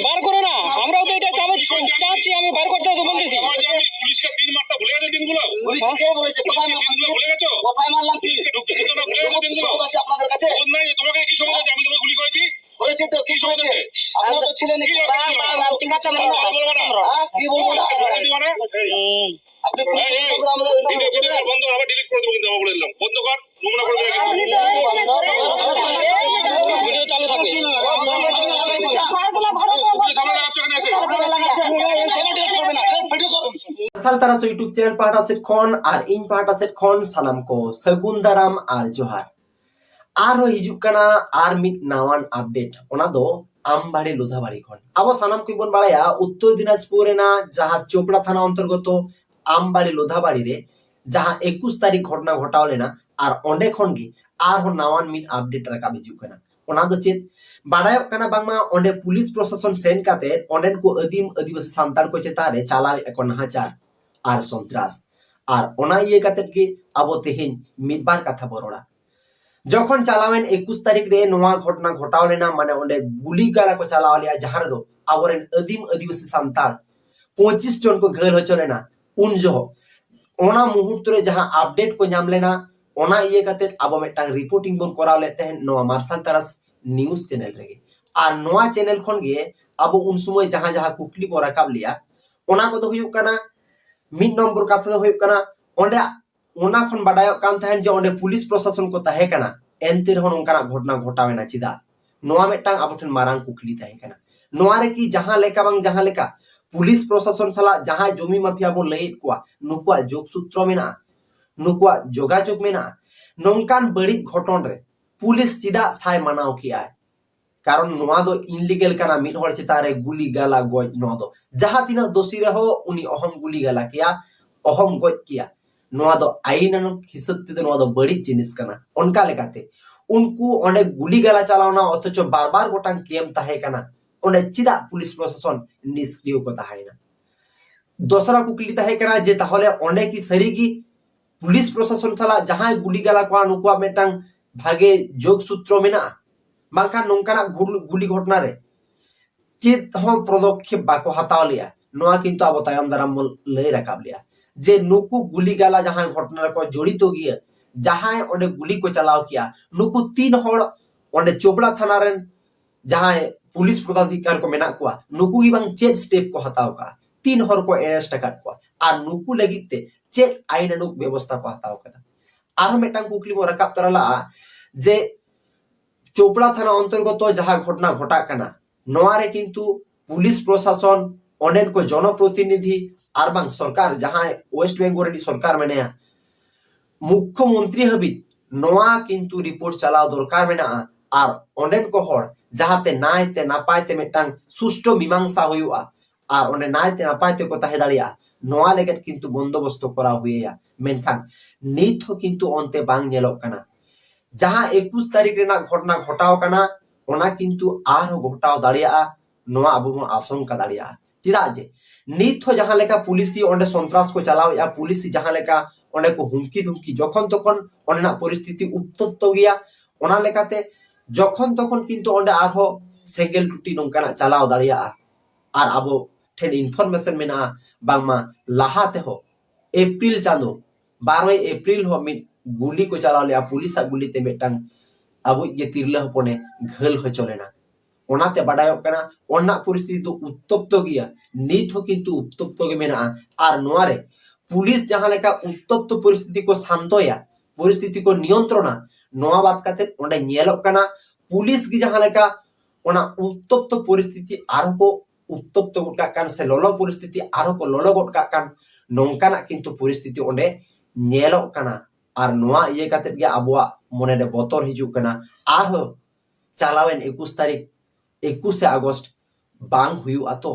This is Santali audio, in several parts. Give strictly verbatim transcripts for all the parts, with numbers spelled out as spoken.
বার করো না, আমরাও তো এটা চাপ-, চাচ্ছি, আমি বার করতে তো বলতেছি। পুলিশকে তিন মারটা ভুলে গেছে দিনগুলো? পুলিশ কে বলেছে? কোথায় মারলাম? দিনগুলো ভুলে গেছো? কোথায় মারলাম? পুলিশকে ঢুকতে দিত না, ভুলে গেছো দিনগুলো? আছে আপনাদের কাছে? খবর নাই যে তোমাকে কি খবর আছে? আমি তোমাকে গুলি করেছি? হয়েছে তো, কি হয়েছে? আপনারা তো ছিলেন। কি হয়েছে? ঠিক আছে, বলবো না। হ্যাঁ, কি বলবো না? আপনি পুলিশ এই, এই, আমাদের ভিডিও, ভিডিও বন্ধ, আবার ডিলিট করে দেবো কিন্তু, আমার বলে দিলাম। বন্ধ কর, নোংরা করবে না কিন্তু। ভিডিও চালু থাকবে। তুমি ঝামেলা লাগাচ্ছ এখানে এসে। মাᱨᱥᱟᱞ ᱛᱟᱨᱟᱥ YouTube ᱪᱮᱱᱮᱞ ᱯᱟᱦᱴᱟ ᱥᱮᱫ ᱠᱷᱚᱱ ᱟᱨ ᱤᱧ ᱯᱟᱦᱴᱟ ᱥᱮᱫ ᱠᱷᱚᱱ ᱥᱟᱱᱟᱢ ᱠᱚ ᱥᱟᱹᱜᱩᱱ ᱫᱟᱨᱟᱢ ᱟᱨ ᱡᱚᱦᱟᱨ᱾ ᱟᱨᱦᱚᱸ ᱦᱤᱡᱩᱜ ᱠᱟᱱᱟ ᱟᱨ ᱢᱤᱫ ᱱᱟᱣᱟᱱ ᱟᱯᱰᱮᱴ, ᱚᱱᱟ ᱫᱚ ᱟᱢᱵᱟᱲᱤ ᱞᱳᱫᱷᱟᱵᱟᱲᱤ ᱠᱷᱚᱱ᱾ ᱟᱵᱚ ᱥᱟᱱᱟᱢ ᱠᱚ ᱵᱚᱱ ᱵᱟᱲᱟᱭᱟ, ᱩᱛᱛᱚᱨ ᱫᱤᱱᱟᱡᱽᱯᱩᱨ ᱨᱮᱱᱟᱜ ᱡᱟᱦᱟᱸ ᱪᱳᱯᱲᱟ ᱛᱷᱟᱱᱟ ᱚᱱᱛᱚᱨᱜᱚᱛᱚ ᱟᱢᱵᱟᱲᱤ ᱞᱳᱫᱷᱟᱵᱟᱲᱤ ᱨᱮ ᱡᱟᱦᱟᱸ ᱮᱠᱩᱥ ᱛᱟᱹᱨᱤᱠᱷ ᱜᱷᱚᱴᱚᱱᱟ ᱜᱷᱚᱴᱟᱣ ᱞᱮᱱᱟ, ᱟᱨ ᱚᱸᱰᱮ ᱠᱷᱚᱱ ᱜᱮ ᱟᱨᱦᱚᱸ ᱱᱟᱣᱟᱱ ᱢᱤᱫ ᱟᱯᱰᱮᱴ ᱨᱟᱠᱟᱵ ᱦᱤᱡᱩᱜ ᱠᱟᱱᱟ᱾ ᱚᱱᱟ ᱫᱚ ᱪᱮᱫ? ᱵᱟᱲᱟᱭᱚᱜ ᱠᱟᱱᱟ ᱵᱟᱝᱢᱟ ᱚᱸᱰᱮ ᱯᱩᱞᱤᱥ ᱯᱨᱚᱥᱟᱥᱚᱱ ᱥᱮᱱ ᱠᱟᱛᱮ ᱚᱸᱰᱮᱱ ᱠᱚ ᱟᱹᱫᱤᱢ ᱟᱹᱫᱤᱵᱟᱹᱥᱤ ᱥᱟᱱᱛᱟᱲ ᱠᱚ ᱪᱮᱛᱟᱱ ᱨᱮ ᱪᱟᱞᱟᱣᱮᱫ ᱠᱚ ᱱᱟᱦᱟᱪᱟᱨ ᱟᱨ ᱥᱚᱱᱛᱨᱟᱥ, ᱟᱨ ᱚᱱᱟ ᱤᱭᱟᱹ ᱠᱟᱛᱮ ᱜᱮ ᱟᱵᱚ ᱛᱮᱦᱮᱧ ᱢᱤᱫ ᱵᱟᱨ ᱠᱟᱛᱷᱟ ᱵᱚ ᱨᱚᱲᱟ᱾ ᱡᱚᱠᱷᱚᱱ ᱪᱟᱞᱟᱣᱮᱱ ᱮᱠᱩᱥ ᱛᱟᱹᱨᱤᱠᱷ ᱨᱮ ᱱᱚᱣᱟ ᱜᱷᱚᱴᱚᱱᱟ ᱜᱷᱚᱴᱟᱣ ᱞᱮᱱᱟ, ᱢᱟᱱᱮ ᱚᱸᱰᱮ ᱜᱩᱞᱤ ᱜᱟᱞᱟ ᱠᱚ ᱪᱟᱞᱟᱣ ᱞᱮᱜᱼᱟ, ᱡᱟᱦᱟᱸ ᱨᱮᱫᱚ ᱟᱵᱚᱨᱮᱱ ᱟᱹᱫᱤᱢ ᱟᱹᱫᱤᱵᱟᱹᱥᱤ ᱥᱟᱱᱛᱟᱲ ᱯᱚᱸᱪᱤᱥ ᱡᱚᱱ ᱠᱚ ᱜᱷᱟᱹᱞ ᱦᱚᱪᱚ ᱞᱮᱱᱟ, ᱩᱱ ᱡᱚᱦᱚᱜ ᱚᱱᱟ ᱢᱩᱦᱩᱨᱛᱚ ᱨᱮ ᱡᱟᱦᱟᱸ ᱟᱯᱰᱮᱴ ᱠᱚ ᱧᱟᱢ ᱞᱮᱱᱟ, ᱚᱱᱟ ᱤᱭᱟᱹ ᱠᱟᱛᱮ ᱟᱵᱚ ᱢᱤᱫᱴᱟᱝ ᱨᱤᱯᱳᱨᱴᱤᱝ ᱵᱚᱱ ᱠᱚᱨᱟᱣ ᱞᱮᱫ ᱛᱟᱦᱮᱸᱫ ᱱᱚᱣᱟ ᱢᱟᱨᱥᱟᱞ ᱛᱟᱨᱟᱥ ᱱᱤᱭᱩᱡᱽ ᱪᱮᱱᱮᱞ ᱨᱮᱜᱮ᱾ ᱟᱨ ᱱᱚᱣᱟ ᱪᱮᱱᱮᱞ ᱠᱷᱚᱱ ᱜᱮ ᱟᱵᱚ ᱩᱱ ᱥᱚᱢᱚᱭ ᱡᱟᱦᱟᱸ ᱡᱟᱦᱟᱸ ᱠᱩᱠᱞᱤ ᱵᱚ ᱨᱟᱠᱟᱵ ᱞᱮᱜᱼᱟ, ᱚᱱᱟ ᱠᱚᱫᱚ ᱦᱩᱭᱩᱜ ᱠᱟᱱᱟ, ᱢᱤᱫ ᱱᱚᱢᱵᱚᱨ ᱠᱟᱛᱷᱟ ᱫᱚ ᱦᱩᱭᱩᱜ ᱠᱟᱱᱟ, ᱚᱸᱰᱮ ᱚᱱᱟ ᱠᱷᱚᱱ ᱵᱟᱰᱟᱭᱚᱜ ᱠᱟᱱ ᱛᱟᱦᱮᱸᱫ ᱡᱮ ᱚᱸᱰᱮ ᱯᱩᱞᱤᱥ ᱯᱨᱚᱥᱟᱥᱚᱱ ᱠᱚ ᱛᱟᱦᱮᱸ ᱠᱟᱱᱟ, ᱮᱱᱛᱮ ᱨᱮᱦᱚᱸ ᱱᱚᱝᱠᱟᱱᱟᱜ ᱜᱷᱚᱴᱚᱱᱟ ᱜᱷᱚᱴᱟᱣ ᱮᱱᱟ ᱪᱮᱫᱟᱜ? ᱱᱚᱣᱟ ᱢᱤᱫᱴᱟᱝ ᱟᱵᱚ ᱴᱷᱮᱱ ᱢᱟᱨᱟᱝ ᱠᱩᱠᱞᱤ ᱛᱟᱦᱮᱸ ᱠᱟᱱᱟ᱾ ᱱᱚᱣᱟ ᱨᱮ ᱠᱤ ᱡᱟᱦᱟᱸ ᱞᱮᱠᱟ ᱵᱟᱝ ᱡᱟᱦᱟᱸ ᱞᱮᱠᱟ ᱯᱩᱞᱤᱥ ᱯᱨᱚᱥᱟᱥᱚᱱ ᱥᱟᱞᱟᱜ ᱡᱟᱦᱟᱸᱭ ᱡᱚᱢᱤ ᱢᱟᱯᱷᱤᱭᱟ ᱵᱚᱱ ᱞᱟᱹᱭᱮᱫ ᱠᱚᱣᱟ, ᱱᱩᱠᱩᱣᱟᱜ ᱡᱳᱜᱽ ᱥᱩᱛᱨᱚ ᱢᱮᱱᱟᱜᱼᱟ, ᱱᱩᱠᱩᱣᱟᱜ ᱡᱳᱜᱟᱡᱳᱜᱽ ᱢᱮᱱᱟᱜᱼᱟ? ᱱᱚᱝᱠᱟᱱ ᱵᱟᱹᱲᱤᱡ ᱜᱷᱚᱴᱚᱱ ᱨᱮ ᱯᱩᱞᱤᱥ ᱪᱮᱫᱟᱜ ᱥᱟᱭ ᱢᱟᱱᱟᱣ ᱠᱮᱜᱼᱟᱭ? ᱠᱟᱨᱚᱱ ᱱᱚᱣᱟ ᱫᱚ ᱤᱱᱞᱤᱜᱟᱞ ᱠᱟᱱᱟ, ᱢᱤᱫ ᱦᱚᱲ ᱪᱮᱛᱟᱱ ᱨᱮ ᱜᱩᱞᱤ ᱜᱟᱞᱟ ᱜᱚᱡ᱾ ᱱᱚᱣᱟ ᱫᱚ ᱡᱟᱦᱟᱸ ᱛᱤᱱᱟᱹᱜ ᱫᱳᱥᱤ ᱨᱮᱦᱚᱸ ᱩᱱᱤ ᱚᱦᱚᱢ ᱜᱩᱞᱤ ᱜᱟᱞᱟ ᱠᱮᱭᱟ, ᱚᱦᱚᱢ ᱜᱚᱡ ᱠᱮᱭᱟ᱾ ᱱᱚᱣᱟ ᱫᱚ ᱟᱭᱤᱱ ᱟᱱᱩᱜ ᱦᱤᱥᱟᱹᱵ ᱛᱮᱫᱚ ᱱᱚᱣᱟ ᱫᱚ ᱵᱟᱹᱲᱤᱡ ᱡᱤᱱᱤᱥ ᱠᱟᱱᱟ᱾ ᱚᱱᱠᱟ ᱞᱮᱠᱟᱛᱮ ᱩᱱᱠᱩ ᱚᱸᱰᱮ ᱜᱩᱞᱤ ᱜᱟᱞᱟ ᱪᱟᱞᱟᱣᱱᱟ, ᱚᱛᱷᱚᱪᱚ ᱵᱟᱨ ᱵᱟᱨ ᱜᱚᱴᱟᱝ ᱠᱮᱢᱯ ᱛᱟᱦᱮᱸ ᱠᱟᱱᱟ, ᱚᱸᱰᱮ ᱪᱮᱫᱟᱜ ᱯᱩᱞᱤᱥ ᱯᱨᱚᱥᱟᱥᱚᱱ ᱱᱤᱥᱠᱨᱤᱭᱚ ᱠᱚ ᱛᱟᱦᱮᱸᱭᱮᱱᱟ? ᱫᱚᱥᱨᱟ ᱠᱩᱠᱞᱤ ᱛᱟᱦᱮᱸ ᱠᱟᱱᱟ ᱡᱮ ᱛᱟᱦᱚᱞᱮ ᱚᱸᱰᱮ ᱠᱤ ᱥᱟᱹᱨᱤᱜᱮ ᱯᱩᱞᱤᱥ ᱯᱨᱚᱥᱟᱥᱚᱱ ᱥᱟᱞᱟᱜ ᱡᱟᱦᱟᱸᱭ ᱜᱩᱞᱤ ᱜᱟᱞᱟ ᱠᱚᱣᱟ, ᱱᱩᱠᱩᱣᱟᱜ ᱢᱤᱫᱴᱟᱝ ᱵᱷᱟᱜᱮ ᱡᱳᱜᱽ ᱥᱩᱛᱨᱚ ᱢᱮᱱᱟᱜᱼᱟ? ᱵᱟᱝᱠᱷᱟᱱ ᱱᱚᱝᱠᱟᱱᱟᱜ ᱜᱩᱞ- ᱜᱩᱞᱤ ᱜᱷᱚᱴᱚᱱᱟ ᱨᱮ ᱪᱮᱫ ᱦᱚᱸ ᱯᱚᱫᱚᱠᱷᱮᱯ ᱵᱟᱠᱚ ᱦᱟᱛᱟᱣ ᱞᱮᱜᱼᱟ᱾ ᱱᱚᱣᱟ ᱠᱤᱱᱛᱩ ᱟᱵᱚ ᱛᱟᱭᱚᱢ ᱫᱟᱨᱟᱢ ᱵᱚᱱ ᱞᱟᱹᱭ ᱨᱟᱠᱟᱵ ᱞᱮᱜᱼᱟ ᱡᱮ ᱱᱩᱠᱩ ᱜᱩᱞᱤ ᱜᱟᱞᱟ ᱡᱟᱦᱟᱸ ᱜᱷᱚᱴᱚᱱᱟ ᱨᱮᱠᱚ ᱡᱚᱲᱤᱛᱚ ᱜᱮᱭᱟ, ᱡᱟᱦᱟᱸᱭ ᱚᱸᱰᱮ ᱜᱩᱞᱤ ᱠᱚ ᱪᱟᱞᱟᱣ ᱠᱮᱜᱼᱟ, ᱱᱩᱠᱩ ᱛᱤᱱ ᱦᱚᱲ ᱚᱸᱰᱮ ᱪᱳᱯᱲᱟ ᱛᱷᱟᱱᱟ ᱨᱮᱱ ᱡᱟᱦᱟᱸᱭ ᱯᱩᱞᱤᱥ ᱯᱚᱫᱟᱫᱷᱤᱠᱟᱨ ᱠᱚ ᱢᱮᱱᱟᱜ ᱠᱚᱣᱟ, ᱱᱩᱠᱩ ᱜᱮ ᱵᱟᱝ ᱪᱮᱫ ᱥᱴᱮᱯ ᱠᱚ ᱦᱟᱛᱟᱣ ᱠᱟᱜᱼᱟ, ᱛᱤᱱ ᱦᱚᱲ ᱠᱚ ᱮᱨᱮᱥᱴ ᱟᱠᱟᱫ ᱠᱚᱣᱟ, ᱟᱨ ᱱᱩᱠᱩ ᱞᱟᱹᱜᱤᱫ ᱛᱮ ᱪᱮᱫ ᱟᱭᱤᱱ ᱟᱱᱩᱜ ᱵᱮᱵᱚᱥᱛᱷᱟ ᱠᱚ ᱦᱟᱛᱟᱣ ᱠᱟᱫᱟ? ᱟᱨᱦᱚᱸ ᱢᱤᱫᱴᱟᱝ ᱠᱩᱠᱞᱤ ᱵᱚᱱ ᱨᱟᱠᱟᱵ ᱛᱚᱨᱟ ᱞᱟᱜᱼᱟ ᱡᱮ ᱪᱳᱯᱲᱟ ᱛᱷᱟᱱᱟ ᱚᱱᱛᱚᱨᱜᱚᱛᱚ ᱡᱟᱦᱟᱸ ᱜᱷᱚᱴᱚᱱᱟ ᱜᱷᱚᱴᱟᱜ ᱠᱟᱱᱟ, ᱱᱚᱣᱟ ᱨᱮ ᱠᱤᱱᱛᱩ ᱯᱩᱞᱤᱥ ᱯᱨᱚᱥᱟᱥᱚᱱ, ᱚᱸᱰᱮᱱ ᱠᱚ ᱡᱚᱱᱚᱯᱨᱚᱛᱤᱱᱤᱫᱷᱤ ᱟᱨ ᱵᱟᱝ ᱥᱚᱨᱠᱟᱨ, ᱡᱟᱦᱟᱸᱭ ᱳᱭᱮᱥᱴ ᱵᱮᱝᱜᱚᱞ ᱨᱤᱱᱤᱡ ᱥᱚᱨᱠᱟᱨ ᱢᱮᱱᱟᱭᱟ, ᱢᱩᱠᱠᱷᱚ ᱢᱚᱱᱛᱨᱤ ᱦᱟᱹᱵᱤᱡ ᱱᱚᱣᱟ ᱠᱤᱱᱛᱩ ᱨᱤᱯᱳᱨᱴ ᱪᱟᱞᱟᱣ ᱫᱚᱨᱠᱟᱨ ᱢᱮᱱᱟᱜᱼᱟ᱾ ᱟᱨ ᱚᱸᱰᱮᱱ ᱠᱚ ᱦᱚᱲ ᱡᱟᱦᱟᱸᱛᱮ ᱱᱟᱭᱛᱮ ᱱᱟᱯᱟᱭ ᱛᱮ ᱢᱤᱫᱴᱟᱝ ᱥᱩᱥᱴᱚ ᱢᱤᱢᱟᱝᱥᱟ ᱦᱩᱭᱩᱜᱼᱟ, ᱟᱨ ᱚᱸᱰᱮ ᱱᱟᱭᱛᱮ ᱱᱟᱯᱟᱭ ᱛᱮᱠᱚ ᱛᱟᱦᱮᱸ ᱫᱟᱲᱮᱭᱟᱜᱼᱟ, ᱱᱚᱣᱟ ᱞᱟᱹᱜᱤᱫ ᱠᱤᱱᱛᱩ ᱵᱚᱱᱫᱳᱵᱚᱥᱛᱚ ᱠᱚᱨᱟᱣ ᱦᱩᱭ ᱟᱭᱟ᱾ ᱢᱮᱱᱠᱷᱟᱱ ᱱᱤᱛ ᱦᱚᱸ ᱠᱤᱱᱛᱩ ᱚᱱᱛᱮ ᱵᱟᱝ ᱧᱮᱞᱚᱜ ᱠᱟᱱᱟ᱾ ᱡᱟᱦᱟᱸ ᱮᱠᱩᱥ ᱛᱟᱹᱨᱤᱠᱷ ᱨᱮᱱᱟᱜ ᱜᱷᱚᱴᱚᱱᱟ ᱜᱷᱚᱴᱟᱣ ᱠᱟᱱᱟ, ᱚᱱᱟ ᱠᱤᱱᱛᱩ ᱟᱨᱦᱚᱸ ᱜᱷᱚᱴᱟᱣ ᱫᱟᱲᱮᱭᱟᱜᱼᱟ, ᱱᱚᱣᱟ ᱟᱵᱚ ᱵᱚᱱ ᱟᱥᱚᱝᱠᱟ ᱫᱟᱲᱮᱭᱟᱜᱼᱟ᱾ ᱪᱮᱫᱟᱜ ᱡᱮ ᱱᱤᱛ ᱦᱚᱸ ᱡᱟᱦᱟᱸ ᱞᱮᱠᱟ ᱯᱩᱞᱤᱥᱤ ᱚᱸᱰᱮ ᱥᱚᱱᱛᱨᱟᱥ ᱠᱚ ᱪᱟᱞᱟᱣᱮᱫᱼᱟ, ᱯᱩᱞᱤᱥᱤ ᱡᱟᱦᱟᱸ ᱞᱮᱠᱟ ᱚᱸᱰᱮ ᱠᱚ ᱦᱩᱢᱠᱤ ᱫᱷᱩᱢᱠᱤ, ᱡᱚᱠᱷᱚᱱ ᱛᱚᱠᱷᱚᱱ ᱚᱸᱰᱮᱱᱟᱜ ᱯᱚᱨᱤᱥᱛᱷᱤᱛᱤ ᱩᱛᱛᱚᱯᱛᱚ ᱜᱮᱭᱟ᱾ ᱚᱱᱟ ᱞᱮᱠᱟᱛᱮ ᱡᱚᱠᱷᱚᱱ ᱛᱚᱠᱷᱚᱱ ᱠᱤᱱᱛᱩ ᱚᱸᱰᱮ ᱟᱨᱦᱚᱸ ᱥᱮᱸᱜᱮᱞ ᱴᱩᱴᱤ ᱱᱚᱝᱠᱟᱱᱟᱜ ᱪᱟᱞᱟᱣ ᱫᱟᱲᱮᱭᱟᱜᱼᱟ᱾ ᱟᱨ ᱟᱵᱚ ᱴᱷᱮᱱ ᱤᱱᱯᱷᱚᱨᱢᱮᱥᱚᱱ ᱢᱮᱱᱟᱜᱼᱟ, ᱵᱟᱝᱢᱟ ᱞᱟᱦᱟ ᱛᱮᱦᱚᱸ ᱮᱯᱨᱤᱞ ᱪᱟᱸᱫᱚ, ᱵᱟᱨᱚᱭ ᱮᱯᱨᱤᱞ ᱦᱚᱸ ᱢᱤᱫ ᱜᱩᱞᱤ ᱠᱚ ᱪᱟᱞᱟᱣ ᱞᱮᱜᱼᱟ, ᱯᱩᱞᱤᱥᱟᱜ ᱜᱩᱞᱤ ᱛᱮ ᱢᱤᱫᱴᱟᱝ ᱟᱵᱚᱭᱤᱡ ᱜᱮ ᱛᱤᱨᱞᱟᱹ ᱦᱚᱯᱚᱱᱮ ᱜᱷᱟᱹᱞ ᱦᱚᱪᱚ ᱞᱮᱱᱟ᱾ ᱚᱱᱟᱛᱮ ᱵᱟᱰᱟᱭᱚᱜ ᱠᱟᱱᱟ ᱚᱱᱟ ᱯᱚᱨᱤᱥᱛᱷᱤᱛᱤ ᱫᱚ ᱩᱛᱛᱚᱯᱛᱚ ᱜᱮᱭᱟ, ᱱᱤᱛ ᱦᱚᱸ ᱠᱤᱱᱛᱩ ᱩᱛᱛᱚᱯᱛᱚ ᱜᱮ ᱢᱮᱱᱟᱜᱼᱟ᱾ ᱟᱨ ᱱᱚᱣᱟ ᱨᱮ ᱯᱩᱞᱤᱥ ᱡᱟᱦᱟᱸ ᱞᱮᱠᱟ ᱩᱛᱛᱚᱯᱛᱚ ᱯᱚᱨᱤᱥᱛᱷᱤᱛᱤ ᱠᱚ ᱥᱟᱱᱛᱚᱭᱟ, ᱯᱚᱨᱤᱥᱛᱷᱤᱛᱤ ᱠᱚ ᱱᱤᱭᱚᱱᱛᱨᱚᱱᱟ, ᱱᱚᱣᱟ ᱵᱟᱫ ᱠᱟᱛᱮ ᱚᱸᱰᱮ ᱧᱮᱞᱚᱜ ᱠᱟᱱᱟ ᱯᱩᱞᱤᱥ ᱜᱮ ᱡᱟᱦᱟᱸ ᱞᱮᱠᱟ ᱚᱱᱟ ᱩᱛᱛᱚᱯᱛᱚ ᱯᱚᱨᱤᱥᱛᱷᱤᱛᱤ ᱟᱨᱦᱚᱸ ᱠᱚ ᱩᱛᱛᱚᱯᱛᱚ ᱜᱚᱫ ᱠᱟᱜ ᱠᱟᱱ ᱥᱮ ᱞᱚᱞᱚ ᱯᱚᱨᱤᱥᱛᱷᱤᱛᱤ ᱟᱨᱦᱚᱸ ᱠᱚ ᱞᱚᱞᱚ ᱜᱚᱫ ᱠᱟᱜ ᱠᱟᱱ, ᱱᱚᱝᱠᱟᱱᱟᱜ ᱠᱤᱱᱛᱩ ᱯᱚᱨᱤᱥᱛᱷᱤᱛᱤ ᱚᱸᱰᱮ ᱧᱮᱞᱚᱜ ᱠᱟᱱᱟ᱾ ᱟᱨ ᱱᱚᱣᱟ ᱤᱭᱟᱹ ᱠᱟᱛᱮ ᱜᱮ ᱟᱵᱚᱣᱟᱜ ᱢᱚᱱᱮᱨᱮ ᱵᱚᱛᱚᱨ ᱦᱤᱡᱩᱜ ᱠᱟᱱᱟ, ᱟᱨᱦᱚᱸ ᱪᱟᱞᱟᱣᱮᱱ ᱮᱠᱩᱥ ᱛᱟᱹᱨᱤᱠᱷ, ᱮᱠᱩᱥᱮ ᱟᱜᱚᱥᱴ ᱵᱟᱝ ᱦᱩᱭᱩᱜᱼᱟ ᱛᱚ?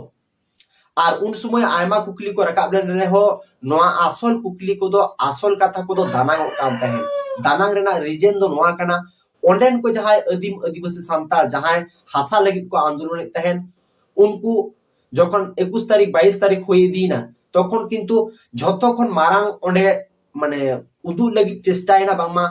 ᱟᱨ ᱩᱱ ᱥᱚᱢᱚᱭ ᱟᱭᱢᱟ ᱠᱩᱠᱞᱤ ᱠᱚ ᱨᱟᱠᱟᱵ ᱞᱮᱱ ᱨᱮᱦᱚᱸ, ᱱᱚᱣᱟ ᱟᱥᱚᱞ ᱠᱩᱠᱞᱤ ᱠᱚᱫᱚ, ᱟᱥᱚᱞ ᱠᱟᱛᱷᱟ ᱠᱚᱫᱚ ᱫᱟᱱᱟᱝᱚᱜ ᱠᱟᱱ ᱛᱟᱦᱮᱸᱫ᱾ ᱫᱟᱱᱟᱝ ᱨᱮᱱᱟᱜ ᱨᱤᱡᱮᱱ ᱫᱚ ᱱᱚᱣᱟ ᱠᱟᱱᱟ, ᱚᱸᱰᱮᱱ ᱠᱚ ᱡᱟᱦᱟᱸᱭ ᱟᱹᱫᱤᱢ ᱟᱹᱫᱤᱵᱟᱹᱥᱤ ᱥᱟᱱᱛᱟᱲ ᱡᱟᱦᱟᱸᱭ ᱦᱟᱥᱟ ᱞᱟᱹᱜᱤᱫ ᱠᱚ ᱟᱱᱫᱳᱞᱚᱱᱮᱫ ᱛᱟᱦᱮᱸᱫ, ᱩᱱᱠᱩ ᱡᱚᱠᱷᱚᱱ ᱮᱠᱩᱥ ᱛᱟᱹᱨᱤᱠᱷ, ᱵᱟᱭᱤᱥ ᱛᱟᱹᱨᱤᱠᱷ ᱦᱩᱭ ᱤᱫᱤᱭᱮᱱᱟ, ᱛᱚᱠᱷᱚᱱ ᱠᱤᱱᱛᱩ ᱡᱷᱚᱛᱚ ᱠᱷᱚᱱ ᱢᱟᱨᱟᱝ ᱚᱸᱰᱮ ᱢᱟᱱᱮ ᱩᱫᱩᱜ ᱞᱟᱹᱜᱤᱫ ᱪᱮᱥᱴᱟᱭᱮᱱᱟ ᱵᱟᱝᱢᱟ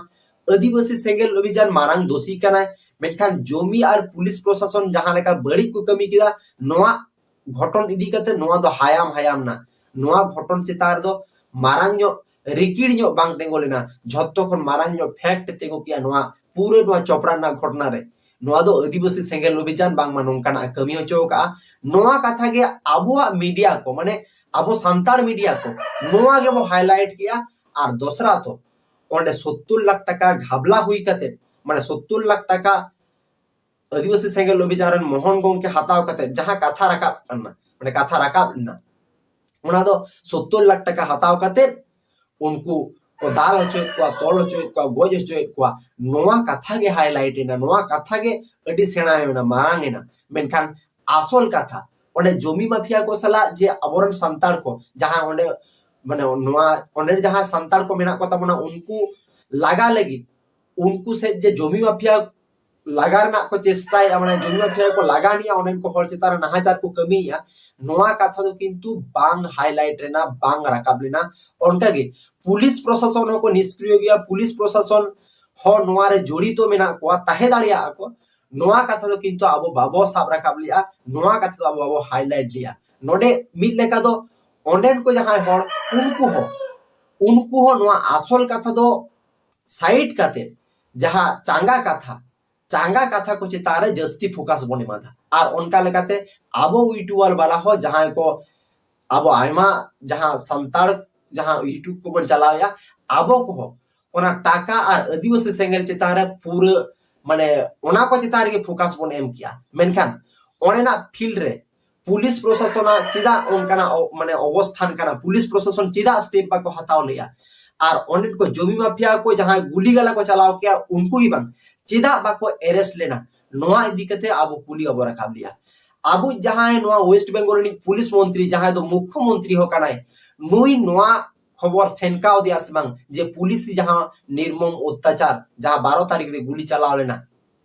ᱟᱹᱫᱤᱵᱟᱹᱥᱤ ᱥᱮᱸᱜᱮᱞ ᱚᱵᱷᱤᱡᱟᱱ ᱢᱟᱨᱟᱝ ᱫᱳᱥᱤ ᱠᱟᱱᱟᱭ, ᱢᱮᱱᱠᱷᱟᱱ ᱡᱚᱢᱤ ᱟᱨ ᱯᱩᱞᱤᱥ ᱯᱨᱚᱥᱟᱥᱚᱱ ᱡᱟᱦᱟᱸ ᱞᱮᱠᱟ ᱵᱟᱹᱲᱤᱡ ᱠᱚ ᱠᱟᱹᱢᱤ ᱠᱮᱫᱟ, ᱱᱚᱣᱟ ᱜᱷᱚᱴᱚᱱ ᱤᱫᱤ ᱠᱟᱛᱮ ᱱᱚᱣᱟ ᱫᱚ ᱦᱟᱭᱟᱢ ᱦᱟᱭᱟᱢ ᱱᱟ᱾ ᱱᱚᱣᱟ ᱜᱷᱚᱴᱚᱱ ᱪᱮᱛᱟᱱ ᱨᱮᱫᱚ ᱢᱟᱨᱟᱝ ᱧᱚᱜ, ᱨᱤᱠᱤᱲ ᱧᱚᱜ ᱵᱟᱝ ᱛᱤᱸᱜᱩ ᱞᱮᱱᱟ, ᱡᱷᱚᱛᱚ ᱠᱷᱚᱱ ᱢᱟᱨᱟᱝ ᱧᱚᱜ ᱯᱷᱮᱠᱴ ᱛᱤᱸᱜᱩ ᱠᱮᱜᱼᱟ ᱱᱚᱣᱟ ᱯᱩᱨᱟᱹ ᱱᱚᱣᱟ ᱪᱚᱯᱲᱟ ᱨᱮᱱᱟᱜ ᱜᱷᱚᱴᱚᱱᱟ ᱨᱮ᱾ ᱱᱚᱣᱟ ᱫᱚ ᱟᱹᱫᱤᱵᱟᱹᱥᱤ ᱥᱮᱸᱜᱮᱞ ᱚᱵᱷᱤᱡᱟᱱ ᱵᱟᱝᱢᱟ ᱱᱚᱝᱠᱟᱱᱟᱜ ᱮ ᱠᱟᱹᱢᱤ ᱦᱚᱪᱚ ᱟᱠᱟᱫᱼᱟ᱾ ᱱᱚᱣᱟ ᱠᱟᱛᱷᱟ ᱜᱮ ᱟᱵᱚᱣᱟᱜ ᱢᱤᱰᱤᱭᱟ ᱠᱚ, ᱢᱟᱱᱮ ᱟᱵᱚ ᱥᱟᱱᱛᱟᱲ ᱢᱤᱰᱤᱭᱟ ᱠᱚ ᱱᱚᱣᱟ ᱜᱮᱵᱚ ᱦᱟᱭᱞᱟᱭᱤᱴ ᱠᱮᱜᱼᱟ᱾ ᱟᱨ ᱫᱚᱥᱨᱟ ᱛᱚ ᱚᱸᱰᱮ ᱥᱚᱛᱛᱚᱨ ᱞᱟᱠᱷ ᱴᱟᱠᱟ ᱜᱷᱟᱵᱞᱟ ᱦᱩᱭ ᱠᱟᱛᱮ, ᱢᱟᱱᱮ ᱥᱚᱛᱛᱚᱨ ᱞᱟᱠᱷ ᱴᱟᱠᱟ ᱟᱹᱫᱤᱵᱟᱹᱥᱤ ᱥᱮᱸᱜᱮᱞ ᱚᱵᱷᱤᱡᱟᱱ ᱨᱮᱱ ᱢᱚᱦᱚᱱ ᱜᱚᱝᱠᱮ ᱦᱟᱛᱟᱣ ᱠᱟᱛᱮ ᱡᱟᱦᱟᱸ ᱠᱟᱛᱷᱟ ᱨᱟᱠᱟᱵ ᱠᱟᱱᱟ, ᱢᱟᱱᱮ ᱠᱟᱛᱷᱟ ᱨᱟᱠᱟᱵ ᱞᱮᱱᱟ, ᱚᱱᱟ ᱫᱚ ᱥᱚᱛᱛᱚᱨ ᱞᱟᱠᱷ ᱴᱟᱠᱟ ᱦᱟᱛᱟᱣ ᱠᱟᱛᱮ ᱩᱱᱠᱩ ᱠᱚ ᱫᱟᱞ ᱦᱚᱪᱚᱭᱮᱫ ᱠᱚᱣᱟ, ᱛᱚᱞ ᱦᱚᱪᱚᱭᱮᱫ ᱠᱚᱣᱟ, ᱜᱚᱡ ᱦᱚᱪᱚᱭᱮᱫ ᱠᱚᱣᱟ᱾ ᱱᱚᱣᱟ ᱠᱟᱛᱷᱟ ᱜᱮ ᱦᱟᱭᱞᱟᱭᱤᱴ ᱮᱱᱟ, ᱱᱚᱣᱟ ᱠᱟᱛᱷᱟ ᱜᱮ ᱟᱹᱰᱤ ᱥᱮᱬᱟ ᱮᱱᱟ, ᱢᱟᱨᱟᱝ ᱮᱱᱟ᱾ ᱢᱮᱱᱠᱷᱟᱱ ᱟᱥᱚᱞ ᱠᱟᱛᱷᱟ, ᱚᱸᱰᱮ ᱡᱚᱢᱤ ᱢᱟᱯᱷᱤᱭᱟ ᱠᱚ ᱥᱟᱞᱟᱜ ᱡᱮ ᱟᱵᱚᱨᱮᱱ ᱥᱟᱱᱛᱟᱲ ᱠᱚ ᱡᱟᱦᱟᱸ ᱚᱸᱰᱮ, ᱢᱟᱱᱮ ᱱᱚᱣᱟ ᱚᱸᱰᱮ ᱡᱟᱦᱟᱸ ᱥᱟᱱᱛᱟᱲ ᱠᱚ ᱢᱮᱱᱟᱜ ᱠᱚ ᱛᱟᱵᱚᱱᱟ, ᱩᱱᱠᱩ ᱞᱟᱜᱟ ᱞᱟᱹᱜᱤᱫ, ᱩᱱᱠᱩ ᱥᱮᱫ ᱡᱮ ᱡᱚᱢᱤ ᱢᱟᱯᱷᱤᱭᱟ ᱞᱟᱜᱟ ᱨᱮᱱᱟᱜ ᱠᱚ ᱪᱮᱥᱴᱟᱭᱮᱫᱼᱟ, ᱢᱟᱱᱮ ᱡᱚᱢᱤ ᱢᱟᱯᱷᱤᱭᱟ ᱠᱚ ᱞᱟᱜᱟᱱᱮᱜᱼᱟ, ᱚᱸᱰᱮᱱ ᱠᱚ ᱦᱚᱲ ᱪᱮᱛᱟᱱ ᱨᱮ ᱱᱟᱦᱟᱪᱟᱨ ᱠᱚ ᱠᱟᱹᱢᱤᱭᱮᱫᱼᱟ, ᱱᱚᱣᱟ ᱠᱟᱛᱷᱟ ᱫᱚ ᱠᱤᱱᱛᱩ ᱵᱟᱝ ᱦᱟᱭᱞᱟᱭᱤᱴ ᱞᱮᱱᱟ, ᱵᱟᱝ ᱨᱟᱠᱟᱵ ᱞᱮᱱᱟ᱾ ᱚᱱᱠᱟᱜᱮ ᱯᱩᱞᱤᱥ ᱯᱨᱚᱥᱟᱥᱚᱱ ᱦᱚᱸᱠᱚ ᱱᱤᱥᱠᱨᱤᱭᱚ ᱜᱮᱭᱟ, ᱯᱩᱞᱤᱥ ᱯᱨᱚᱥᱟᱥᱚᱱ ᱦᱚᱸ ᱱᱚᱣᱟ ᱨᱮ ᱡᱚᱲᱤᱛᱚ ᱢᱮᱱᱟᱜ ᱠᱚᱣᱟ, ᱛᱟᱦᱮᱸ ᱫᱟᱲᱮᱭᱟᱜᱼᱟ ᱠᱚ, ᱱᱚᱣᱟ ᱠᱟᱛᱷᱟ ᱫᱚ ᱠᱤᱱᱛᱩ ᱟᱵᱚ ᱵᱟᱵᱚ ᱥᱟᱵ ᱨᱟᱠᱟᱵ ᱞᱮᱜᱼᱟ, ᱱᱚᱣᱟ ᱠᱟᱛᱷᱟ ᱫᱚ ᱟᱵᱚ ᱵᱟᱵᱚ ᱦᱟᱭᱞᱟᱭᱤᱴ ᱞᱮᱜᱼᱟ᱾ ᱱᱚᱰᱮ ᱢᱤᱫ ᱞᱮᱠᱟ ᱫᱚ ᱚᱸᱰᱮᱱ ᱠᱚ ᱡᱟᱦᱟᱸᱭ ᱦᱚᱲ, ᱩᱱᱠᱩ ᱦᱚᱸ, ᱩᱱᱠᱩ ᱦᱚᱸ ᱱᱚᱣᱟ ᱟᱥᱚᱞ ᱠᱟᱛᱷᱟ ᱫᱚ ᱥᱟᱭᱤᱰ ᱠᱟᱛᱮ ᱡᱟᱦᱟᱸ ᱪᱟᱸᱜᱟ ᱠᱟᱛᱷᱟ, ᱪᱟᱸᱜᱟ ᱠᱟᱛᱷᱟ ᱠᱚ ᱪᱮᱛᱟᱱ ᱨᱮ ᱡᱟᱹᱥᱛᱤ ᱯᱷᱳᱠᱟᱥ ᱵᱚᱱ ᱮᱢᱟᱫᱟ᱾ ᱟᱨ ᱚᱱᱠᱟ ᱞᱮᱠᱟᱛᱮ ᱟᱵᱚ ᱤᱭᱩᱴᱩᱵᱟᱨ ᱵᱟᱞᱟ ᱦᱚᱸ ᱡᱟᱦᱟᱸᱭ ᱠᱚ, ᱟᱵᱚ ᱟᱭᱢᱟ ᱡᱟᱦᱟᱸ ᱥᱟᱱᱛᱟᱲ ᱡᱟᱦᱟᱸ ᱤᱭᱩᱴᱩᱵᱽ ᱠᱚᱵᱚᱱ ᱪᱟᱞᱟᱣᱮᱫᱼᱟ, ᱟᱵᱚ ᱠᱚᱦᱚᱸ ᱚᱱᱟ ᱴᱟᱠᱟ ᱟᱨ ᱟᱹᱫᱤᱵᱟᱹᱥᱤ ᱥᱮᱸᱜᱮᱞ ᱪᱮᱛᱟᱱ ᱨᱮ ᱯᱩᱨᱟᱹ, ᱢᱟᱱᱮ ᱚᱱᱟ ᱠᱚ ᱪᱮᱛᱟᱱ ᱨᱮᱜᱮ ᱯᱷᱳᱠᱟᱥ ᱵᱚᱱ ᱮᱢ ᱠᱮᱜᱼᱟ᱾ ᱢᱮᱱᱠᱷᱟᱱ ᱚᱸᱰᱮᱱᱟᱜ ᱯᱷᱤᱞᱰ ᱨᱮ ᱯᱩᱞᱤᱥ ᱯᱨᱚᱥᱟᱥᱚᱱᱟᱜ ᱪᱮᱫᱟᱜ ᱚᱱᱠᱟᱱᱟᱜ ᱚ-, ᱢᱟᱱᱮ ᱚᱵᱚᱥᱛᱷᱟᱱ ᱠᱟᱱᱟ, ᱯᱩᱞᱤᱥ ᱯᱨᱚᱥᱟᱥᱚᱱ ᱪᱮᱫᱟᱜ ᱥᱴᱮᱯ ᱵᱟᱠᱚ ᱦᱟᱛᱟᱣ ᱞᱮᱜᱼᱟ? ᱟᱨ ᱚᱸᱰᱮᱱ ᱠᱚ ᱡᱚᱢᱤ ᱢᱟᱯᱷᱤᱭᱟ ᱠᱚ ᱡᱟᱦᱟᱸᱭ ᱜᱩᱞᱤ ᱜᱟᱞᱟ ᱠᱚ ᱪᱟᱞᱟᱣ ᱠᱮᱜᱼᱟ, ᱩᱱᱠᱩ ᱜᱮ ᱵᱟᱝ, ᱪᱮᱫᱟᱜ ᱵᱟᱠᱚ ᱮᱨᱮᱥᱴ ᱞᱮᱱᱟ? ᱱᱚᱣᱟ ᱤᱫᱤ ᱠᱟᱛᱮ ᱟᱵᱚ ᱠᱩᱞᱤ ᱵᱟᱵᱚ ᱨᱟᱠᱟᱵ ᱞᱮᱜᱼᱟ᱾ ᱟᱵᱚ ᱡᱟᱦᱟᱸᱭ ᱱᱚᱣᱟ ᱳᱭᱮᱥᱴ ᱵᱮᱝᱜᱚᱞ ᱨᱤᱱᱤᱡ ᱯᱩᱞᱤᱥ ᱢᱚᱱᱛᱨᱤ, ᱡᱟᱦᱟᱸᱭ ᱫᱚ ᱢᱩᱠᱷᱭᱚ ᱢᱚᱱᱛᱨᱤ ᱦᱚᱸ ᱠᱟᱱᱟᱭ, ᱱᱩᱭ ᱱᱚᱣᱟ ᱠᱷᱚᱵᱚᱨ ᱥᱮᱱᱠᱟᱣ ᱫᱮᱭᱟ ᱥᱮ ᱵᱟᱝ ᱡᱮ ᱯᱩᱞᱤᱥ ᱡᱟᱦᱟᱸ ᱱᱤᱨᱢᱚᱢ ᱚᱛᱛᱟᱪᱟᱨ, ᱡᱟᱦᱟᱸ ᱵᱟᱨᱚ ᱛᱟᱹᱨᱤᱠᱷ ᱨᱮ ᱜᱩᱞᱤ ᱪᱟᱞᱟᱣ ᱞᱮᱱᱟ,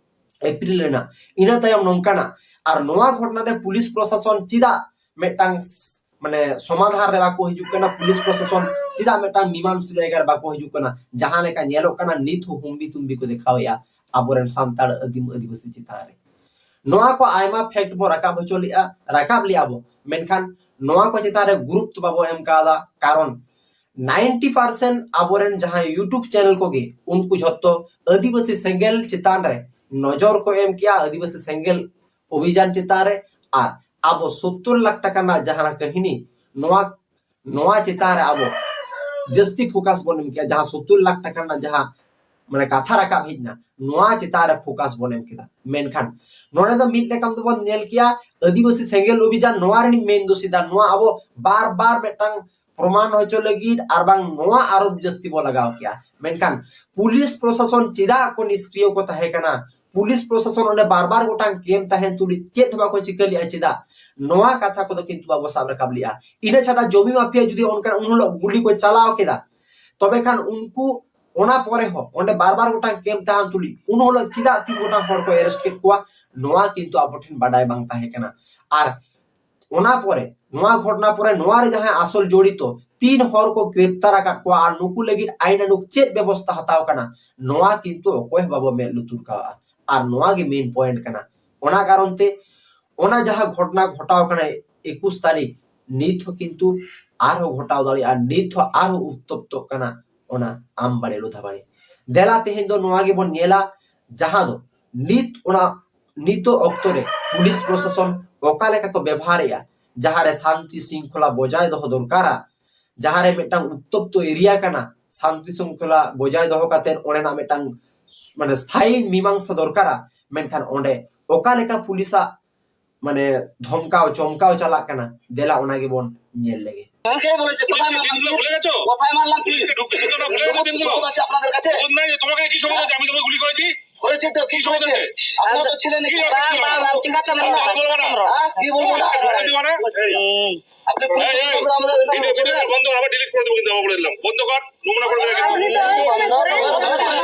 ᱮᱯᱨᱤᱞ ᱨᱮᱱᱟᱜ, ᱤᱱᱟᱹ ᱛᱟᱭᱚᱢ ᱱᱚᱝᱠᱟᱱᱟᱜ? ᱟᱨ ᱱᱚᱣᱟ ᱜᱷᱚᱴᱚᱱᱟ ᱨᱮ ᱯᱩᱞᱤᱥ ᱯᱨᱚᱥᱟᱥᱚᱱ ᱪᱮᱫᱟᱜ ᱢᱤᱫᱴᱟᱝ ᱥ-, ᱢᱟᱱᱮ ᱥᱚᱢᱟᱫᱷᱟᱱ ᱨᱮ ᱵᱟᱠᱚ ᱦᱤᱡᱩᱜ ᱠᱟᱱᱟ? ᱯᱩᱞᱤᱥ ᱯᱨᱚᱥᱟᱥᱚᱱ ᱪᱮᱫᱟᱜ ᱢᱤᱫᱴᱟᱝ ᱢᱤᱢᱟᱝᱥᱟ ᱡᱟᱭᱜᱟ ᱨᱮ ᱵᱟᱠᱚ ᱦᱤᱡᱩᱜ ᱠᱟᱱᱟ? ᱡᱟᱦᱟᱸ ᱞᱮᱠᱟ ᱧᱮᱞᱚᱜ ᱠᱟᱱᱟ, ᱱᱤᱛ ᱦᱚᱸ ᱦᱩᱢᱵᱤ ᱛᱩᱢᱵᱤ ᱠᱚ ᱫᱮᱠᱷᱟᱣᱮᱫᱼᱟ ᱟᱵᱚᱨᱮᱱ ᱥᱟᱱᱛᱟᱲ ᱟᱹᱫᱤᱢ ᱟᱹᱫᱤᱵᱟᱹᱥᱤ ᱪᱮᱛᱟᱱ ᱨᱮ᱾ ᱱᱚᱣᱟ ᱠᱚ ᱟᱭᱢᱟ ᱯᱷᱮᱠᱴ ᱵᱚ ᱨᱟᱠᱟᱵ ᱦᱚᱪᱚ ᱞᱮᱫᱼᱟ, ᱨᱟᱠᱟᱵ ᱞᱮᱫᱼᱟ ᱵᱚ, ᱢᱮᱱᱠᱷᱟᱱ ᱱᱚᱣᱟ ᱠᱚ ᱪᱮᱛᱟᱱ ᱨᱮ ᱜᱩᱨᱩᱛᱛᱚ ᱵᱟᱵᱚ ᱮᱢ ᱠᱟᱣᱫᱟ᱾ ᱠᱟᱨᱚᱱ ᱱᱟᱭᱤᱱᱴᱤ ᱯᱟᱨᱥᱮᱱᱴ ᱟᱵᱚᱨᱮᱱ ᱡᱟᱦᱟᱸᱭ ᱭᱩᱴᱩᱵᱽ ᱪᱮᱱᱮᱞ ᱠᱚᱜᱮ, ᱩᱱᱠᱩ ᱡᱷᱚᱛᱚ ᱟᱹᱫᱤᱵᱟᱹᱥᱤ ᱥᱮᱸᱜᱮᱞ ᱪᱮᱛᱟᱱ ᱨᱮ ᱱᱚᱡᱚᱨ ᱠᱚ ᱮᱢ ᱠᱮᱜᱼᱟ, ᱟᱹᱫᱤᱵᱟᱹᱥᱤ ᱥᱮᱸᱜᱮᱞ ᱚᱵᱷᱤᱡᱟᱱ ᱪᱮᱛᱟᱱ ᱨᱮ᱾ ᱟᱨ ᱟᱵᱚ ᱥᱳᱛᱛᱳᱨ ᱞᱟᱠᱷ ᱴᱟᱠᱟ ᱨᱮᱱᱟᱜ ᱡᱟᱦᱟᱸ ᱠᱟᱹᱦᱱᱤ, ᱱᱚᱣᱟ, ᱱᱚᱣᱟ ᱪᱮᱛᱟᱱ ᱨᱮ ᱟᱵᱚ ᱡᱟᱹᱥᱛᱤ ᱯᱷᱳᱠᱟᱥ ᱵᱚᱱ ᱮᱢ ᱠᱮᱜᱼᱟ᱾ ᱡᱟᱦᱟᱸ ᱥᱳᱛᱛᱳᱨ ᱞᱟᱠᱷ ᱴᱟᱠᱟ ᱨᱮᱱᱟᱜ ᱡᱟᱦᱟᱸ, ᱢᱟᱱᱮ, ᱠᱟᱛᱷᱟ ᱨᱟᱠᱟᱵ ᱦᱮᱡ ᱮᱱᱟ, ᱱᱚᱣᱟ ᱪᱮᱛᱟᱱ ᱨᱮ ᱯᱷᱳᱠᱟᱥ ᱵᱚᱱ ᱮᱢ ᱠᱮᱫᱟ᱾ ᱢᱮᱱᱠᱷᱟᱱ ᱱᱚᱰᱮ ᱫᱚ ᱢᱤᱫ ᱞᱮᱠᱟᱢ ᱛᱮᱵᱚᱱ ᱧᱮᱞ ᱠᱮᱭᱟ, ᱟᱹᱫᱤᱵᱟᱹᱥᱤ ᱥᱮᱸᱜᱮᱞ ᱚᱵᱷᱤᱡᱟᱱ ᱱᱚᱣᱟ ᱨᱤᱱᱤᱡ ᱢᱮᱱ ᱫᱳᱥᱤ ᱫᱚ᱾ ᱱᱚᱣᱟ ᱟᱵᱚ ᱵᱟᱨ ᱵᱟᱨ ᱢᱤᱫᱴᱟᱝ ᱯᱨᱚᱢᱟᱱ ᱦᱚᱪᱚ ᱞᱟᱹᱜᱤᱫ ᱟᱨ ᱵᱟᱝ ᱱᱚᱣᱟ ᱟᱨᱚ ᱡᱟᱹᱥᱛᱤ ᱵᱚ ᱞᱟᱜᱟᱣ ᱠᱮᱭᱟ᱾ ᱢᱮᱱᱠᱷᱟᱱ ᱯᱩᱞᱤᱥ ᱯᱨᱚᱥᱟᱥᱚᱱ ᱪᱮᱫᱟᱜ ᱠᱚ ᱱᱤᱥᱠᱨᱤᱭᱚ ᱠᱚ ᱛᱟᱦᱮᱸ ᱠᱟᱱᱟ? ᱯᱩᱞᱤᱥ ᱯᱨᱚᱥᱟᱥᱚᱱ ᱚᱸᱰᱮ ᱵᱟᱨ ᱵᱟᱨ ᱜᱚᱴᱟᱝ ᱠᱮᱢᱯ ᱛᱟᱦᱮᱱ ᱛᱩᱞᱩᱡ ᱪᱮᱫ ᱦᱚᱸ ᱵᱟᱠᱚ ᱪᱤᱠᱟᱹ ᱞᱮᱜᱼᱟ, ᱪᱮᱫᱟᱜ? ᱱᱚᱣᱟ ᱠᱟᱛᱷᱟ ᱠᱚᱫᱚ ᱠᱤᱱᱛᱩ ᱵᱟᱵᱚ ᱥᱟᱵ ᱨᱟᱠᱟᱵ ᱞᱮᱜᱼᱟ᱾ ᱤᱱᱟᱹ ᱪᱷᱟᱰᱟ ᱡᱚᱢᱤ ᱢᱟᱯᱷᱤᱭᱟ ᱡᱩᱫᱤ ᱚᱱᱠᱟᱱ ᱩᱱ ᱦᱤᱞᱳᱜ ᱜᱩᱞᱤ ᱠᱚ ᱪᱟᱞᱟᱣ ᱠᱮᱫᱟ, ᱛᱚᱵᱮ ᱠᱷᱟᱱ ᱩᱱᱠᱩ ᱚᱱᱟ ᱯᱚᱨᱮ ᱦᱚᱸ ᱚᱸᱰᱮ ᱵᱟᱨ ᱵᱟᱨ ᱜᱚᱴᱟᱝ ᱠᱮᱢᱯ ᱛᱟᱦᱮᱱ ᱛᱩᱞᱩᱡ ᱩᱱ ᱦᱤᱞᱳᱜ ᱪᱮᱫᱟᱜ ᱛᱤᱱ ᱜᱚᱴᱟᱝ ᱦᱚᱲ ᱠᱚ ᱮᱨᱮᱥᱴ ᱠᱮᱫ ᱠᱚᱣᱟ, ᱱᱚᱣᱟ ᱠᱤᱱᱛᱩ ᱟᱵᱚ ᱴᱷᱮᱱ ᱵᱟᱰᱟᱭ ᱵᱟᱝ ᱛᱟᱦᱮᱸ ᱠᱟᱱᱟ᱾ ᱟᱨ ᱚᱱᱟ ᱯᱚᱨᱮ, ᱱᱚᱣᱟ ᱜᱷᱚᱴᱚᱱᱟ ᱯᱚᱨᱮ ᱱᱚᱣᱟ ᱨᱮ ᱡᱟᱦᱟᱸᱭ ᱟᱥᱚᱞ ᱡᱚᱲᱤᱛᱚ ᱛᱤᱱ ᱦᱚᱲ ᱠᱚ ᱜᱨᱮᱯᱛᱟᱨ ᱟᱠᱟᱫ ᱠᱚᱣᱟ ᱟᱨ ᱱᱩᱠᱩ ᱞᱟᱹᱜᱤᱫ ᱟᱭᱤᱱ ᱟᱱᱩᱜ ᱪᱮᱫ ᱵᱮᱵᱚᱥᱛᱷᱟ ᱦᱟᱛᱟᱣ ᱠᱟᱱᱟ, ᱱᱚᱣᱟ ᱠᱤᱱᱛᱩ ᱚᱠᱚᱭ ᱦᱚᱸ ᱵᱟᱵᱚ ᱢᱮᱫ ᱞᱩᱛᱩᱨ ᱠᱟᱣᱟᱜᱼᱟ᱾ ᱟᱨ ᱱᱚᱣᱟ ᱜᱮ ᱢᱮᱱ ᱯᱚᱭᱮᱱᱴ ᱠᱟᱱᱟ᱾ ᱚᱱᱟ ᱠᱟᱨᱚᱱ ᱛᱮ ᱚᱱᱟ ᱡᱟᱦᱟᱸ ᱜᱷᱚᱴᱚᱱᱟ ᱜᱷᱚᱴᱟᱣ ᱠᱟᱱᱟ ᱮᱠᱩᱥ ᱛᱟᱹᱨᱤᱠᱷ, ᱱᱤᱛ ᱦᱚᱸ ᱠᱤᱱᱛᱩ ᱟᱨᱦᱚᱸ ᱜᱷᱚᱴᱟᱣ ᱫᱟᱲᱮᱭᱟᱜᱼᱟ, ᱱᱤᱛ ᱦᱚᱸ ᱟᱨᱦᱚᱸ ᱩᱛᱛᱚᱯᱛᱚᱜ ᱠᱟᱱᱟ ᱚᱱᱟ ᱟᱢᱵᱟᱲᱮ ᱞᱩᱫᱷᱟᱵᱟᱲᱮ᱾ ᱫᱮᱞᱟ ᱛᱮᱦᱮᱧ ᱫᱚ ᱱᱚᱣᱟ ᱜᱮᱵᱚᱱ ᱧᱮᱞᱟ, ᱡᱟᱦᱟᱸ ᱫᱚ ᱱᱤᱛ ᱚᱱᱟ ᱱᱤᱛᱚᱜ ᱚᱠᱛᱚ ᱨᱮ ᱯᱩᱞᱤᱥ ᱯᱨᱚᱥᱟᱥᱚᱱ ᱚᱠᱟ ᱞᱮᱠᱟ ᱠᱚ ᱵᱮᱵᱚᱦᱟᱨᱮᱜᱼᱟ, ᱡᱟᱦᱟᱸ ᱨᱮ ᱥᱟᱱᱛᱤ ᱥᱤᱝᱠᱷᱚᱞᱟ ᱵᱚᱡᱟᱭ ᱫᱚᱦᱚ ᱫᱚᱨᱠᱟᱨᱟ, ᱡᱟᱦᱟᱸ ᱨᱮ ᱢᱤᱫᱴᱟᱝ ᱩᱛᱛᱚᱯᱛᱚ ᱮᱨᱤᱭᱟ ᱠᱟᱱᱟ, ᱥᱟᱱᱛᱤ ᱥᱤᱝᱠᱷᱚᱞᱟ ᱵᱚᱡᱟᱭ ᱫᱚᱦᱚ ᱠᱟᱛᱮ ᱚᱸᱰᱮᱱᱟᱜ ᱢᱤᱫᱴᱟᱝ, ᱢᱟᱱᱮ, ᱥᱛᱷᱟᱭᱤ ᱢᱤᱢᱟᱝᱥᱟ ᱫᱚᱨᱠᱟᱨᱟ, ᱢᱮᱱᱠᱷᱟᱱ ᱚᱸᱰᱮ ᱚᱠᱟ ᱞᱮᱠᱟ ᱯᱩᱞᱤᱥᱟᱜ, ᱢᱟᱱᱮ, ᱫᱷᱚᱢᱠᱟᱣ ᱪᱚᱢᱠᱟᱣ ᱪᱟᱞᱟᱜ ᱠᱟᱱᱟ, ᱫᱮᱞᱟ ᱚᱱᱟ ᱜᱮᱵᱚᱱ ᱧᱮᱞ ᱞᱮᱜᱮ᱾ কে বলেছে? কোথায় মারলাম? কোথায় মারলাম? পুলিশকে ঢুকতে দিত না, বলে দিন তো। আছে আপনাদের কাছে? খোঁজ নাই যে তোমাকে কি সময় হয়েছে? আমি তোমাকে গুলি করেছি? করেছি তো, কি করেছে? আপনারা তো ছিলেন কি এখানে। দরকার ছিল? বাবা, বাবা, ঠিক আছে, আমরা কথা বলবো না। হ্যাঁ? কি বলবো না? কথা বলবো না। হুম। আপনি পুলিশ এই, এই, আমরা আমাদের ভিডিও, ভিডিও বন্ধ কর, আবার ডিলিট করে দেবো কিন্তু, আবার বলে দিলাম। বন্ধ কর, নোংরা করবে না কিন্তু।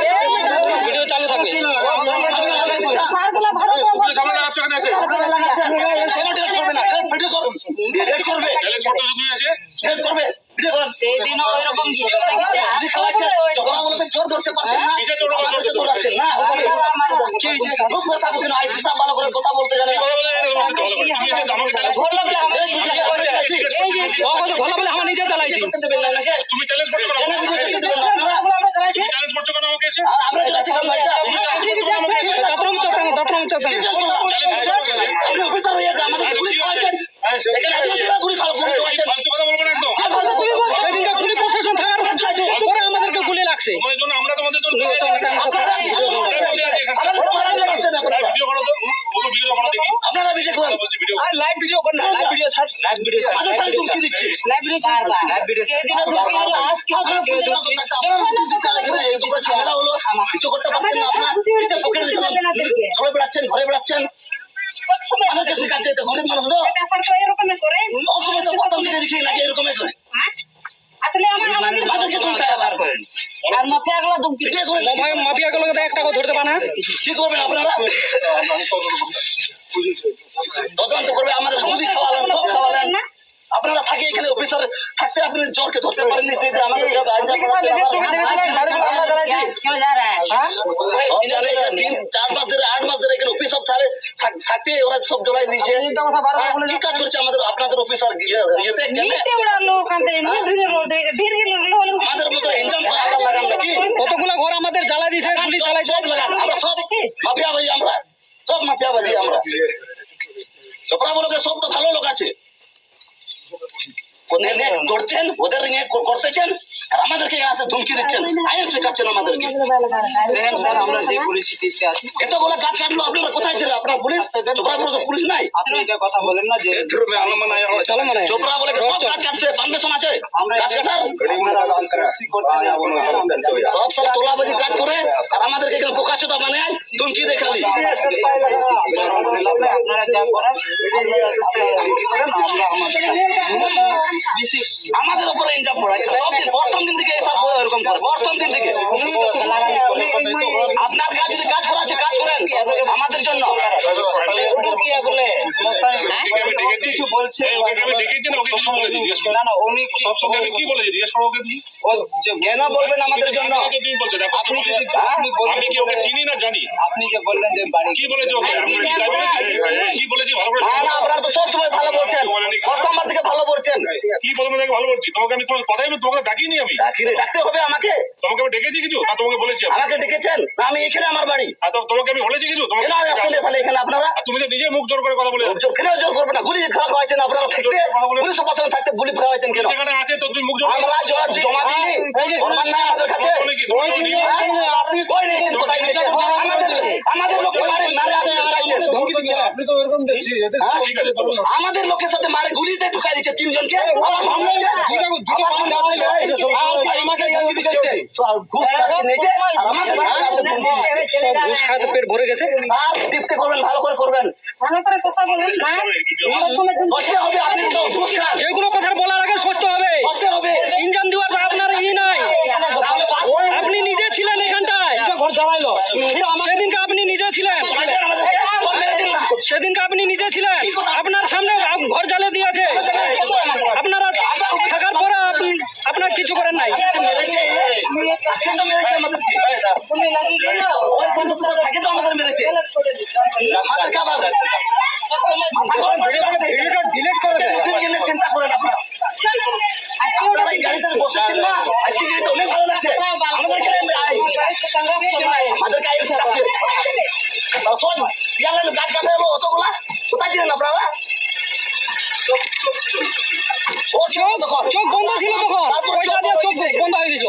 ভিডিও চালু থাকবে। স্যারগুলো ভালো তো ওগুলো ঝামেলা আছে, এখানে আছে। ভিডিও করবে না, ভিডিও করবে। ডিলিট করবে। তাহলে ছোট দুই আছে। ডিলিট করবে। ভিডিও কর। সেই দিনও যদি খাওয়াচ্ছেন, ওরা বলবেন জোর ধরতে পারছেন না, আমাদেরকে দৌড়াচ্ছেন না। মুখ কথা বলবেন, আইসি সাহেব ভালো করে কথা বলতে জানে না। ঘর লাগলে আমার নিজে চালাইছি। তুমি চ্যালেঞ্জ করছো কেন? কেন ভিডিও করতে দেবেন না আপনারা? আর আমরা চালাচ্ছি কেন ভাই? আপনি অফিসার হয়ে যে আমাদের পুলিশ খাওয়াচ্ছেন। এখানে আদিবাসীরা গুলি খাওয়া, গুলি খাওয়াচ্ছেন। ফালতু কথা বলবেন একদম। আর ফালতু তুমি বলছো। সেদিনকে পুলিশ প্রশাসন থাকার পরে আমাদেরকে গুলি লাগছে। তোমাদের জন্য আমরা তোমাদের জন্য আপনারা এই ভিডিও করো তো, ওকে ভিডিও করো দেখি। আপনারা ভিডিও করুন। বলছি ভিডিও। আর লাইভ ভিডিও কর না, লাইভ ভিডিও ছাড়। লাইভ ভিডিও ছাড়। মাঝে তাই ধমকি দিচ্ছে। লাইভ ভিডিও ছাড়। বারবার। লাইভ ভিডিও ছাড়। সেদিনও ধমকি দিল, আজকেও ধমকি দিল। আপনারা পুলিশ দিতে গেলে এই দুটো ঝামেলা হলো, কিছু করতে পারছেন না আপনারা। এই যে পকেটে দেখলাম, সবাই বেড়াচ্ছেন, ঘরে বেড়াচ্ছেন। সবসময় আমাদের কাছে কাছে এটা গরিব মানুষ তো। ব্যাপার তো এরকমই করে। সবসময় তো প্রথম দিকে দেখি নাকি এরকমই করে। হ্যাঁ? আসলে আমার, আমার আমাদেরকে চুলকায় আবার। আর মাফিয়াগুলো ধমকি দিয়ে করে। মাফিয়া, মাফিয়াগুলোকে তো একটা করে ধরতে পারে না। কি করবেন আপনারা? তদন্ত করবে, আমাদের গুলি খাওয়ালেন, সব খাওয়ালেন। আপনারা থাকে এখানে অফিসার থাকতে আপনি জোরকে ধরতে পারেননি, সেই যে আমাদের তিন, চার মাস ধরে, আট মাস ধরে এখানে অফিসার থাকে, থাক-, থাকতে ওরা সব জড়াই দিয়েছে। হ্যাঁ, কি কাজ করেছে আমাদের, আপনাদের অফিসার ইয়ে, ইয়েতে কেন? নিতে ওরা লোক আনতে, এমনি ভিড় রোড, ভিড় গেল, হলো। আমাদের মতো ইনকাম করা আলাদা লাগান নাকি? কতগুলো ঘর আমাদের জ্বালা দিয়েছে, গুলি চালাইছে। সব লাগান, আমরা সব মাফিয়া ভাই আমরা, সব মাফিয়া ভাই আমরা। চোপড়া বলো যে সব তো ভালো লোক আছে, ওদের নিয়ে করছেন, ওদের নিয়ে ক-, করতেছেন, আর আমাদেরকে এখানে আসে ধমকি দিচ্ছেন, আইন শেখাচ্ছেন আমাদেরকে। দেখেন স্যার, আমরা যে পরিস্থিতিতে আছি। এতগুলো গাছ কাটলো, আপনারা কোথায় ছিলেন? আপনার পুলিশ? চোপড়া বলে তো পুলিশ নাই। আপনি এটা কথা বলেন না যে চলো মানে। চোপড়া বলে কি সব গাছ কাটছে, পারমিশন আছে আমরা গাছ কাটার? সব সব তোলাবাজি কাজ করে, আর আমাদেরকে এখানে বোকাচোদা বানায়, ধমকি দেয় খালি। আপনারা যা করেন, আমরা আমাদের আমাদের উপরে ইনজাম পড়া, এটা সব দিন, প্রথম দিন থেকে এসব এরকম করে, প্রথম দিন থেকে। আপনার গাছ যদি কাজ করা আছে, কাজ করেন আমাদের জন্য। ওকে আমি ডেকেছি। কিছু বলছে। এই, ওকে আমি ডেকেছি না, ওকে কিছু বলেছি, জিজ্ঞেস করো। না, না, উনি কি ওকে আমি কি বলেছি, জিজ্ঞেস করো ওকে তুমি। ও যে কেন বলবেন আমাদের জন্য? ওকে তুমি বলছো, দেখো, আপনি যদি, হ্যাঁ? আপনি বলবেন আমি কি ওকে চিনি না জানি? আপনি যে বললেন যে বাড়ি কি বলেছি ওকে? আমি কি তাই বলেছি? কি বলেছি? ভালো করে না, না, আপনারা তো সবসময় ভালো বলছেন। প্রথমবার থেকে ভালো বলছেন। কি প্রথমবার থেকে ভালো বলছি? তোমাকে আমি তোমার কথাই বলি, তোমাকে ডাকিনি আমি। ডাকিনি, ডাকতে হবে আমাকে। তোমাকে আমি ডেকেছি কিছু? না, তোমাকে বলেছি আমি। আমাকে ডেকেছেন? না, আমি এখানে আমার বাড়ি। আর তো-, তোমাকে আমি বলেছি কিছু? তোমাকে কেন আসছেন তাহলে এখানে আপনারা? আর তুমি তো নিজে মুখ জোর করে কথা বলে যাচ্ছ। জোর, কেন জোর করবো না? গুলি খাওয়া হয়েছেন আপনারা থাকতে, পুলিশ প্রশাসন থাকতে গুলি খাওয়া হয়েছেন কেন? যেখানে আছে তো তুমি মুখ জোর আমরা জোর জমা দিইনি। এই যে প্রমাণ নাই আমাদের কাছে। ওই দিন, ওই দিন আপনি ওই দিন কোথায় গেছেন? আমাদের, আমাদের লোককে মারে, মারে আপনি ঢুকাইছেন। ধমকি দিচ্ছেন। আপনি তো ওরকম দেখছি, এদের হ্যাঁ? ঠিক আছে, চলো। আমাদের লোকের সাথে মারে গুলিতে ঢুকাই দিচ্ছে তিনজনকে। আমার সামনে দুটো, দুটো পান জ্বালাইলো। আর আমাকে ধমকি দিচ্ছে। ঘুষ খাচ্ছে নিজে, আর আমাদের ঘুষ খাওয়াতে পেট ভরে গেছে। স্যার, ডিউটি করবেন, ভালো করে করবেন। ভালো করে কথা বলুন, স্যার। কষ্ট হবে, আপনি তো ঘুষ খান। যেগুলো কথা বলার আগে সহ্য হবে। কষ্ট হবে। ইঞ্জাম দেওয়ার আপনার ই নাই। আপনি নিজে ছিলেন এখানটায়। ঘর জ্বালাইলো। সেদিনকে আপনি নিজে ছিলেন। সেদিনকে আপনি নিজে ছিলেন। আপনার সামনে আপ-, ঘর জ্বালিয়ে দিয়েছে। আপনারা থাকার পরে আপনি আপনার কিছু করার নাই। মেরেছে, তাকে তো মেরেছে আমাদেরকে। ওই বন্দুক তো তাকে তো আমাদের মেরেছে। আমাদেরকে আবার ভিডিওটা ডিলিট করে দেন। লোকের জন্য চিন্তা করেন আপনারা। আপনারা এই গাড়িতে বসেছেন না? আজকে গাড়িতে অনেক ভালো লাগছে। আমাদের এখানে আই-, আমাদেরকে আইএসএফ আছে। তারা সব ইয়ার গাছ কাটা হলো অতগুলা। কোথায় ছিলেন আপনারা? চোখ, চোখ ছিল। ও চোখ তখন। চোখ বন্ধ ছিল তখন। তারপর পয়সা চোখ দিয়ে চোখ খুলে দিয়েছে। বন্ধ হয়ে গেছিল।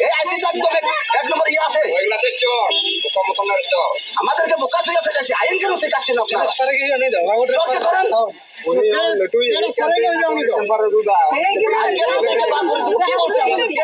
এই আইসি তো একদম এক, এক নম্বর ইয়ে আছে। ওইগুলাতে চোর, বোকা মতনের চোর। আমাদেরকে বোকা শেখাতে চাইছে, আইন কেন শেখাচ্ছেন আপনারা? স্যার, কি জানি না, বাবু চোরকে ধরেন। উনি ওই লটুই। আজকে আমাদেরকে বার করে কি বলছে আমাদেরকে?